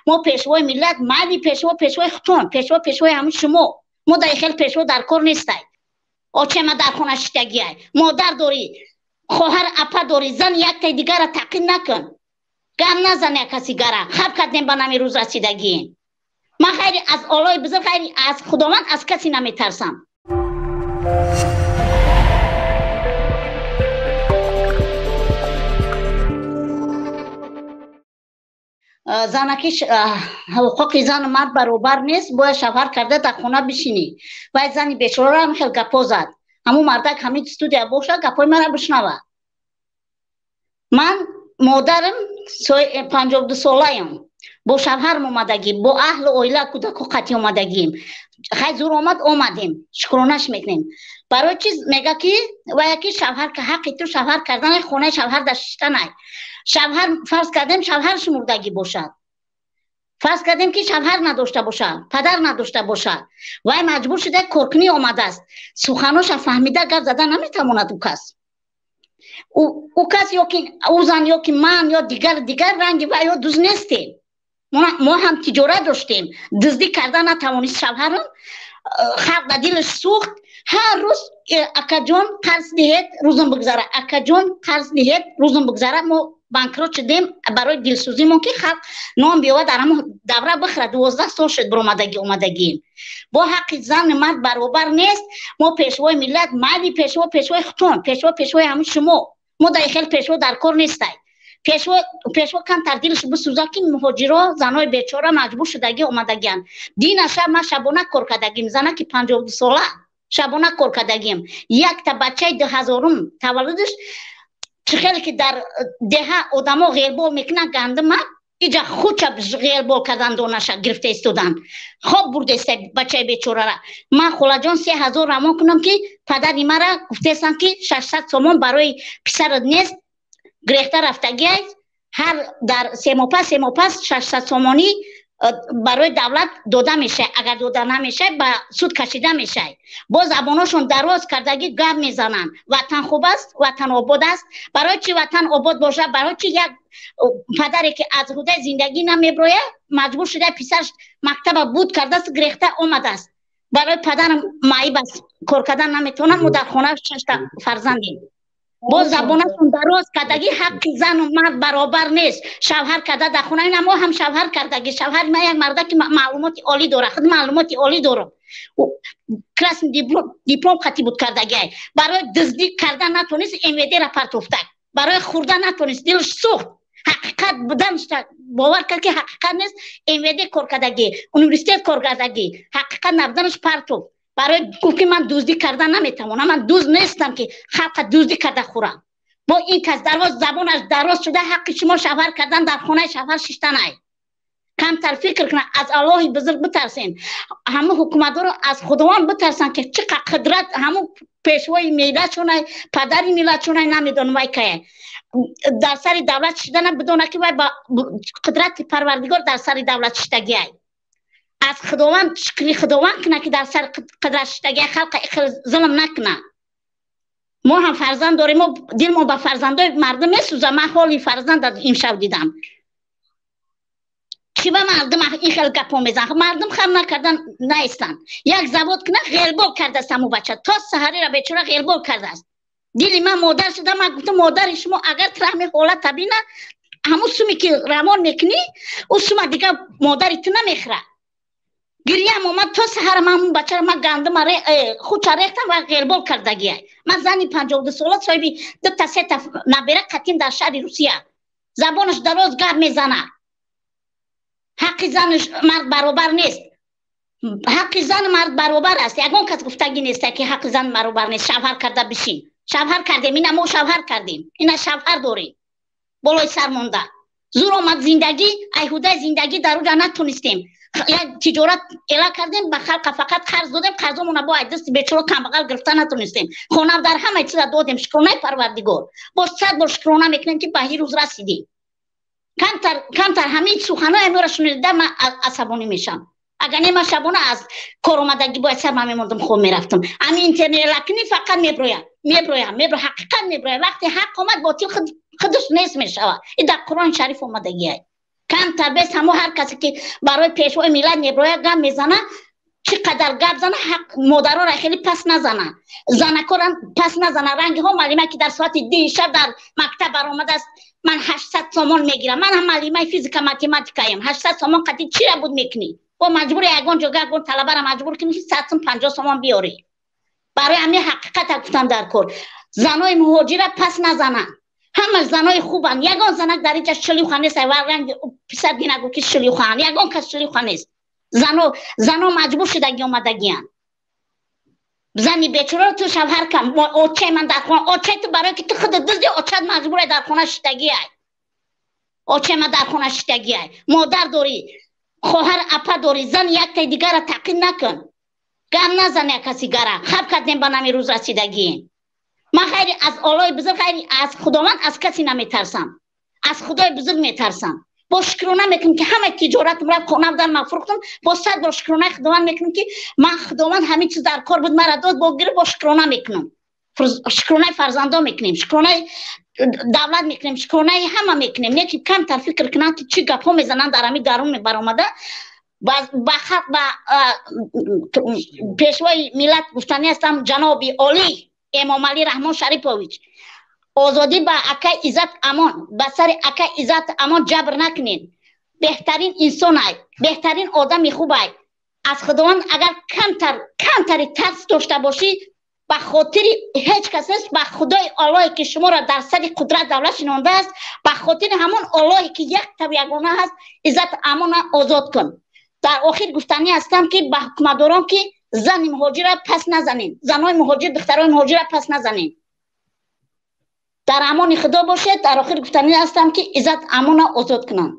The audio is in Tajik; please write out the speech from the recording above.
Мо пешвои миллат, майли пешво, пешвои хутон, пешво, пешвои ҳамин шумо. Мо дар хел пешво дар кор нестай. Очема дар хона шиштагиай. Модар дорӣ, хоҳар апа дорӣ, зан яктаи дигара таъқиб накун. Гам назан як каси гара. Хаб кардем ба нами рӯз расидагием. Ман ғайри аз Оллоҳи бузург, ғайри аз Худованд аз касе наметарсам. Занаки ҳуқуқи зану мард баробар нест, бояд шавҳар карда дар хона бишинӣ. Вай зани бечораро ҳам хел гапо зад. Ҳамун мардак ҳамин студия боша, гапои мара бишнава. Ман модарам 52 солаям, бо шавҳарам омадагӣ, бо аҳлу оила, кӯдаку қатъӣ омадагием. Хай, зур омад, омадем, шукронаш мекунем. Барои чиз мега ки вая ки шавҳар, ҳаққи ту шавҳар кардан, хонаи шавҳар дар шиштанай. Шавҳар, фарз кардем, шавҳарш мурдагӣ бошад, фарз кардем ки шавҳар надошта бошад, падар надошта бошад, вай маҷбур шуда коркунӣ омадааст. Суханоша фаҳмида гап зада наметавонад. Ӯ кас ё ки ӯ зан, ё ки ман, ё дигар дигар ранги вай ё дуз нестем. Мо ҳам тиҷорат доштем, дуздӣ карда натавонист шавҳарам, халқ ба дилаш сӯхт. Ҳар рӯз акаҷон, қарз диҳед, рӯзам бигзара, акаҷон, қарз диҳед, рӯзам бигзара. Мо банкрот шудем барои дилсӯзимон, ки халқ нон биёвад, дар ҳамон давра бихӯрад. 12 сол шуд биромадагӣ, омадагием. Бо ҳаққи зану мард баробар нест. Мо пешвои миллат, майли пешво, пешвои хутон, пешво, пешвои ҳамин шумо. Мо дар хел пешво дар кор нестай. Пешво, пешво камтар дилаш бисӯзад, ки муҳоҷиро, занои бечора маҷбур шудагӣ омадагианд. Дина шаб ман шабона кор кардагим, занаки 52 сола шабона кор кардагим. Якта бачаи 2000-ум таваллудаш, чӣ хеле ки дар деҳа одамо ғербол мекунанд гандума, иҷа хуча ғербол кардан донаша гирифта истодан, хоб бурдеста бачаи бечорара. Ман, холаҷон, 3000 равон кунам, ки падари мара гуфтестам, ки 600 сомон барои писарат нест, гирехта рафтагиай. Ҳар дар 3 моҳ пас, 3 моҳ пас 600 сомонӣ барои давлат дода мешавад. Агар дода намешавад, ба суд кашида мешавад. Бо забоношон дароз кардагӣ гап мезананд: ватан хуб аст, ватан обод аст. Барои чи ватан обод бошад? Барои чи як падаре ки аз ҳудаи зиндагӣ намеброяд, маҷбур шуда писараш мактаба буд кардааст, гирехта омадааст? Барои падарам маиб аст, кор кардан наметавонад. Мо дар хона шашта фарзандем. Бо забонашон дароз кардагӣ: ҳаққи зану мард баробар нест, шавҳар карда дар хона. Ина мо ҳам шавҳар кардагӣ. Шавҳари ман як марда ки маълумоти олӣ дорад, худ маълумоти олӣ дорам, красный диплом хати буд кардагиай. Барои дуздӣ кардан натонист, МВД ра партофта. Барои хӯрда натонист, дилш сӯхт. Ҳақиқат будан бовар кард, ки ҳақиқат нест. МВД кор кардагӣ, университет кор кардагӣ, ҳақиқат набуданаш партофт. Барои гуфт, ки ман дуздӣ кардан наметавонам, ман дузд нестам, ки халқа дуздӣ карда хӯрам. Бо ин кас дароз, забонаш дароз шуда: ҳаққи шумо шавҳар кардан, дар хонаи шавҳар шиштанай. Камтар фикр кунад, аз Аллоҳи бузург битарсен. Ҳамун ҳукуматдоро аз Худованд битарсанд, ки чӣ қадр қудрат ҳамун пешвои миллатшонай, падари миллатшонай, намедонам вай кая дар сари давлат шидана, бидона, ки вай ба қудрати Парвардигор дар сари давлат шиштагиай. Аз Худованд шукри Худованд куна, ки дар сари қудрат шиштагиай, халқа ихел зулм накуна. Мо ҳам фарзанд дорем, мо дилмо ба фарзандои мардум месӯза. Ман ҳоли фарзанда имшаб дидам. Чӣ ба мардум ин хел гапо мезан? Мардум хам накардан наистанд. Як завод куна, ғелбол кардааст ҳамун бача, то саҳарира бечора ғелбол кардааст. Дили ман модар шуда, ман гуфтам: модари шумо агар траҳми ҳолата бина, ҳамун суме ки равон мекунӣ, ӯ сума дига модари ту намехӯрад. Гирьям омад то саҳара. Ман ҳамун бачаро, ман гандума хуча рехтам ва ғелбол кардагиай. Ман зани 52 сола, соҳиби дута сета набера қатим дар шаҳри Русия. Забонаш дароз гап мезанад: ҳаққи зану мард баробар нест. Ҳаққи зану мард баробар аст. Ягон кас гуфтагӣ нест, ки ҳаққи зан баробар нест, шавҳар карда бишин. Шавҳар кардем, ина мо шавҳар кардем, ина шавҳар дорем болои сар монда. Зур омад зиндагӣ, айҳудаи зиндагӣ дар уҷа натонистем. Як тиҷорат эла кардем, ба халқа фақат қарз додем. Қарзомона бо ай дасти бечора камбағал гирифта натонистем. Хона дар ҳамаи чиза додем. Шукронаи Парвардигор, боз сад бор шукрона мекунем, ки ба ҳин рӯз расидем. Камтар камтар ҳамин суханои амёра шунида, ман асабонӣ мешавам. Агар не, ман шабона аз кор омадагӣ бояд сар ман мемондам, хоб мерафтам. Ҳамин интернет лакни фақат меброяд, меброяд, меброяд, ҳақиқат меброяд. Вақте ҳақ омад, ботил худаш нест мешавад. И дар Қуръони Шариф омадагиай. Камтар бес ҳамо ҳар касе ки барои пешвои миллат меброяд, гап мезана, чӣ қадар гап зана, ҳақ модарора хеле пас назана, занакора пас назана. Рангиҳо маълима ки дар соати 2 шаб дар мактаб баромадааст, ман 800 сомон мегирам. Ман ҳам маълимаи физика математикаем. 800 сомон қати чира буд мекунӣ? Бо маҷбури ягон ҷога ягон талабара маҷбур кунӣ, ки 100 сом, 50 сомон биёрӣ. Барои ҳамин ҳақиқата гуфтам, дар кор занои муҳоҷира пас назананд. Ҳама занои хубанд, ягон занак дар инҷа шлюха нест. Ва ранги писар гинагу ки шлюхаанд, ягон кас шлюха нест. Зано маҷбур шудаги омадагиянд. Зани бечора, ту шавҳар кам, очаи ман дар хона, очаи ту барое ки ту худат дузди, очат маҷбуре дар хона шидагиай. Очаи ман дар хона шидагиай. Модар дорӣ, хоҳар, апа дорӣ, зан яктаи дигара таъқиб накун, гап назан як каси гара. Хаб кардем, ба нами рӯз расидагием. Ман ғайри аз Оллои бузург, ғайри аз Худованд аз касе наметарсам, аз Худои бузург метарсам. Бо шукрона мекунам, ки ҳама тиҷоратам рафт, хонам дар ман фурӯхтам. Бо сад бор шукронаи Худованд мекунам, ки ман Худованд ҳамин чиз дар кор буд, мара дод, бо гирифт. Бо шукрона мекунам, шукронаи фарзандон мекунем, шукронаи давлат мекунем, шукронаи ҳама мекунем. Не ки камтар фикр кунанд, ки чӣ гапҳо мезананд дар ҳамин дарун баромада. Ба халқ, ба пешвои миллат гуфтанӣ ҳастам: ҷаноби олӣ Эмомалӣ Раҳмон Шарипович, озодӣ ба акай Иззат Амон. Ба сари акай Иззат Амон ҷабр накунед. Беҳтарин инсонай, беҳтарин одами хубай. Аз Худованд агар камтар камтари тарс дошта бошӣ, ба хотири ҳеҷ кас нест, ба Худои Аллоҳе ки шуморо дар сари қудрат давлат шинондааст, ба хотири ҳамон Аллоҳе ки яктаву ягона ҳаст, Иззат Амона озод кун. Дар охир гуфтанӣ ҳастам, ки ба ҳукуматдорон, ки зани муҳоҷира пас назанед, занои муҳоҷир, духтарои муҳоҷира пас назанед. Дар амони Худо бошед. Дар охир гуфтанӣ ҳастам, ки Иззат Амона озод кунанд.